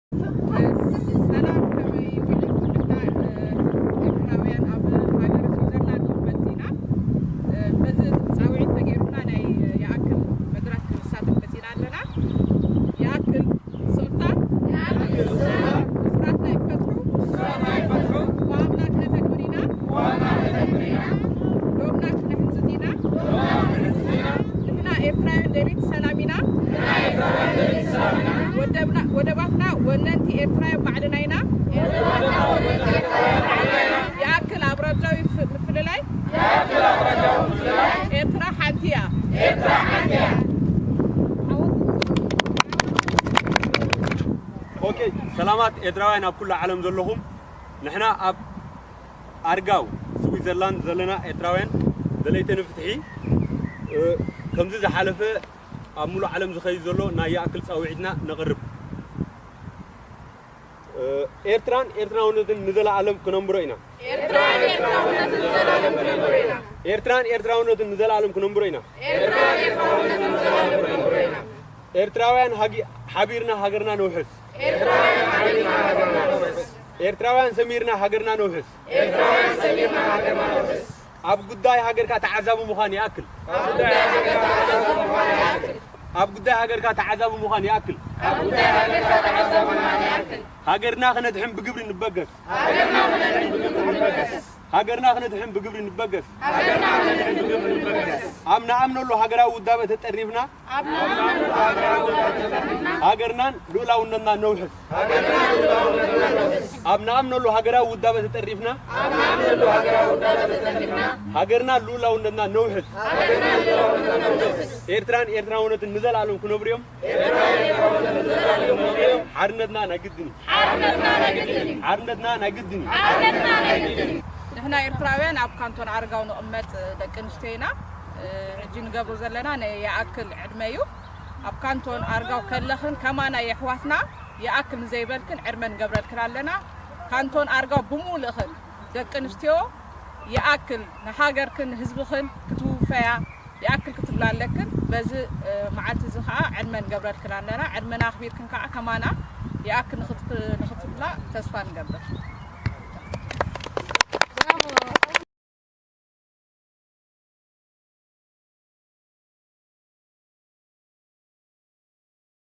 ሰላም፣ ከመይ ውዒልኩም? ንሕና ኤርትራውያን ኣብ ሃገረ ስዊዘርላንድ መጺና፣ በዚ ጻውዒት ተገይሩና ናይ ይኣክል መድረኽ ክንሳተፍ መጺና ኣለና። ይኣክል ስቕታ፣ ይኣክል ስቕታ፣ እሱራትና ይፈትሑ፣ እሱራትና ይፈትሑ፣ ዋብና ክነተግብር ኢና፣ ዋብና ክነተግብር ኢና፣ ዶብና ክነህንጽጽ ኢና፣ ዶብና ክነህንጽጽ ኢና። ንሕና ኤርትራውያን ደሊት ሰላም ኢና። ወደብና፣ ወደባትና ወነንቲ ኤርትራውያን ባዕልና ኢና። ይኣክል ኣብ ረጃዊ ፍ-፣ ምፍልላይ ኤርትራ ሓንቲ እያ። ኦኬ፣ ሰላማት ኤርትራውያን ኣብ ኩሉ ዓለም ዘለኹም። ንሕና ኣብ ኣርጋው ስዊዘርላንድ ዘለና ኤርትራውያን ደለይቲ ንፍትሒ፣ እ፣ ከምዚ ዝሓለፈ ኣብ ሙሉእ ዓለም ዝኸይድ ዘሎ ናይ ይኣክል ጻውዒትና ነቕርብ። እ፣ ኤርትራን ኤርትራውነትን ንዘለኣለም ክነንብሮ ኢና። ኤርትራን ኤርትራውነትን ንዘለኣለም ክነንብሮ ኢና። ኤርትራን ኤርትራውነትን ንዘለኣለም ክነንብሮ ኢና። ኤርትራን ኤርትራውነትን ንዘለኣለም ክነንብሮ ኢና። ኤርትራውያን ሃጊ-፣ ሓቢርና ሃገርና ነውሕስ። ኤርትራውያን ሓቢርና ሃገርና ነውሕስ። ኤርትራውያን ሰሚርና ሃገርና ነውሕስ። ኤርትራውያን ሰሚርና ሃገርና ነውሕስ። ኣብ ጉዳይ ሃገርካ ተዓዛቢ ምዃን ይኣክል። ኣብ ጉዳይ ሃገርካ ተዓዛቢ ምዃን ይኣክል። ኣብ ጉዳይ ሃገርካ ተዓዛቢ ምዃን ይኣክል። ኣብ ጉዳይ ሃገርካ ተዓዛቢ ምዃን ይኣክል። ሃገርና ክነድሕን ብግብሪ ንበገስ። ሃገርና ክነድሕን ብግብሪ ንበገስ። ሃገርና ክነድሕን ብግብሪ ንበገስ። ሃገርና ክነድሕን ብግብሪ ንበገስ። ኣብ ንኣምነሉ ሃገራዊ ውዳበ ተጠሪፍና፣ ኣብ ንኣምነሉ ሃገራዊ ውዳበ ተጠሪፍና፣ ሃገርናን ልኡላውነትና ነውሕስ። ሃገርናን ልኡላውነትና ነውሕስ። ኣብ ንኣምነሉ ሃገራዊ ውዳበ ተጠሪፍና፣ ኣብ ንኣምነሉ ሃገራዊ ውዳበ ተጠሪፍና፣ ሃገርናን ልኡላውነትና ነውሕስ። ሃገርናን ልኡላውነትና ነውሕስ። ኤርትራን ኤርትራውነትን ንዘለኣለም ክነብሩ እዮም። ኤርትራን ኤርትራውነትን ንዘለኣለም ክነብሩ እዮም። ሓርነትና ናይ ግድን እዩ። ሓርነትና ናይ ግድን እዩ። ሓርነትና ናይ ግድን እዩ። ሓርነትና ናይ ግድን እዩ። ንሕና ኤርትራውያን ኣብ ካንቶን ኣርጋው ንቕመጥ ደቂ ኣንስትዮ ኢና። እ፣ ሕጂ ንገብሮ ዘለና ናይ ይኣክል ዕድመ እዩ። ኣብ ካንቶን ኣርጋው ከለኽን ከማና የሕዋትና ይኣክል ንዘይበልክን ዕድመ ንገብረልክን ኣለና። ካንቶን ኣርጋው ብምሉእኽን ደቂ ኣንስትዮ ይኣክል ንሃገርክን ንህዝብኽን ክትውፈያ ይኣክል ክትብላ ኣለክን። በዚ፣ እ፣ መዓልቲ እዚ ኸዓ ዕድመ ንገብረልክን ኣለና። ዕድመና ኣኽቢርክን ከዓ ከማና ይኣክል ንኽት-፣ ንኽትብላ ተስፋ ንገብር።